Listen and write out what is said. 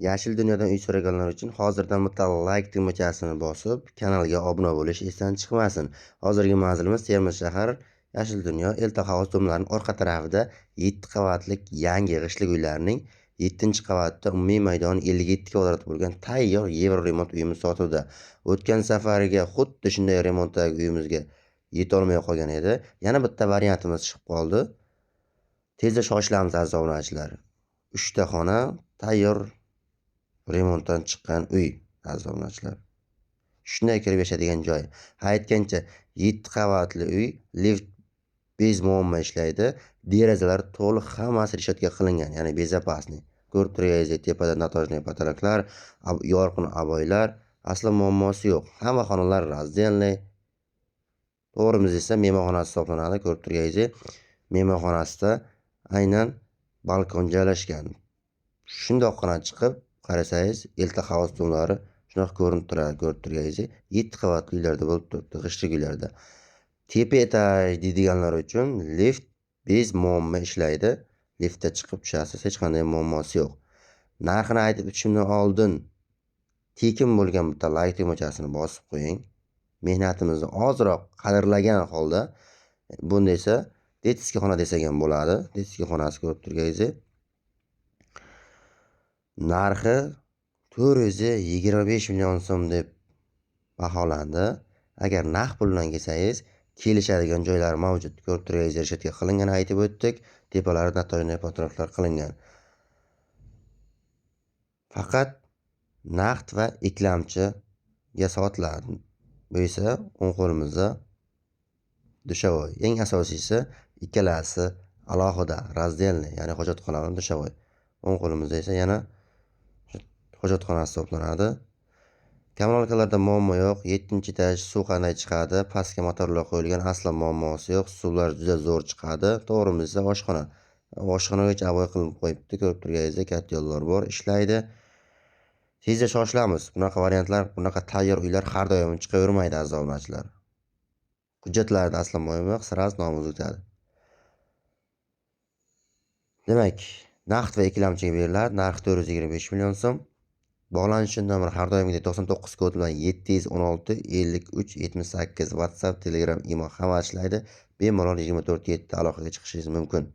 Yashil dunyodan uy so'raganlar uchun hozirdan bitta like tugmachasini bosib, kanalga obuna bo'lish esdan chiqmasin. Hozirgi manzilimiz Termiz shahar, Yashil dunyo Elta House domlarining orqa tarafida 7 qavatli yangi g'ishtlik uylarning 7-qavatida umumiy maydoni 57 kvadrat bo'lgan tayyor yevro remont uyimiz sotuvda. O'tgan safargi xuddi shunday remontdagi uyimizga yetolmay qolgan edi. Yana bitta variantimiz chiqib qoldi. Tezda shoshilamiz, aziz obunachilar. 3 ta xona tayyor remontdan chiqqan uy, aziz obunachilar. Shunday kirib yashaydigan joy. Ha, aytgancha 7 qavatli uy, lift bez muammo ishlaydi. Derazalar to'liq hammasi reshotka qilingan, ya'ni безопасный. Ko'rib turganingizdek tepada натяжной потолок lar, yorqin oboylar, aslo muammosi yo'q. Hamma xonalar раздельный. To'g'rimiz esa mehmonxonasi hisoblanadi. Ko'rib turganingizdek mehmonxonasida aynan balkon joylashgan. Shundoqqina chiqib qarasangiz Elta House domlari shunaqa ko'rinib turadi. Ko'rib turganingizdek 7 qavatli uylarda bo'lib turibdi, g'ishtlik uylarda. Tepa etaj deydiganlar uchun lift bez muammo ishlaydi. Liftda chiqib tushasiz, hech qanday muammosi yo'q. Narxini aytib o'tishimdan oldin tekin bo'lgan bitta like tugmachasini bosib qo'ying. Mehnatimizni ozroq qadrlagan holda, bunda esa детский xona desak ham bo'ladi. Детский xonasi ko'rib turganingizdek. Narxi 425 million so'm deb baholandi. Agar naqd pul bilan kelsangiz, kelishadigan joylari mavjud. Ko'rib turganingizdek reshotka qilingan, aytib o'tdik. Tepalari натяжной потолок lar qilingan. Faqat naqd va ikkilamchiga sotiladi. Bu esa o'ng qo'limizda dushovoy. Eng asosiysi ikkalasi alohida раздельный, ya'ni hojatxona bilan dushovoy. O'ng qo'limizda esa yana hojatxonasi hisoblanadi. Kommunalkalarda muammo yo'q. 7-etaj suv qanday chiqadi? Pastga motorlar qo'yilgan, aslo muammosi yo'q. Suvlar juda zo'r chiqadi. To'g'rimizda oshxona. Oshxonagacha oboy qilib qo'yibdi. Ko'rib turganingizdek котёл lar bor, ishlaydi. Tezda shoshilamiz. Bunaqa variantlar, bunaqa tayyor uylar har doim chiqavermaydi, aziz obunachilar. Hujjatlarda aslo muammo yo'q, сразу nomimiz o'tadi. Demak, naqd va ikkilamchiga beriladi. Narxi 425 million so'm. Bog'lanish uchun nomer har doimgidek 99 kodi bilan 716 53 78. WhatsApp, Telegram, Imo hammasi ishlaydi. Bemalol 24/7 aloqaga chiqishingiz mumkin.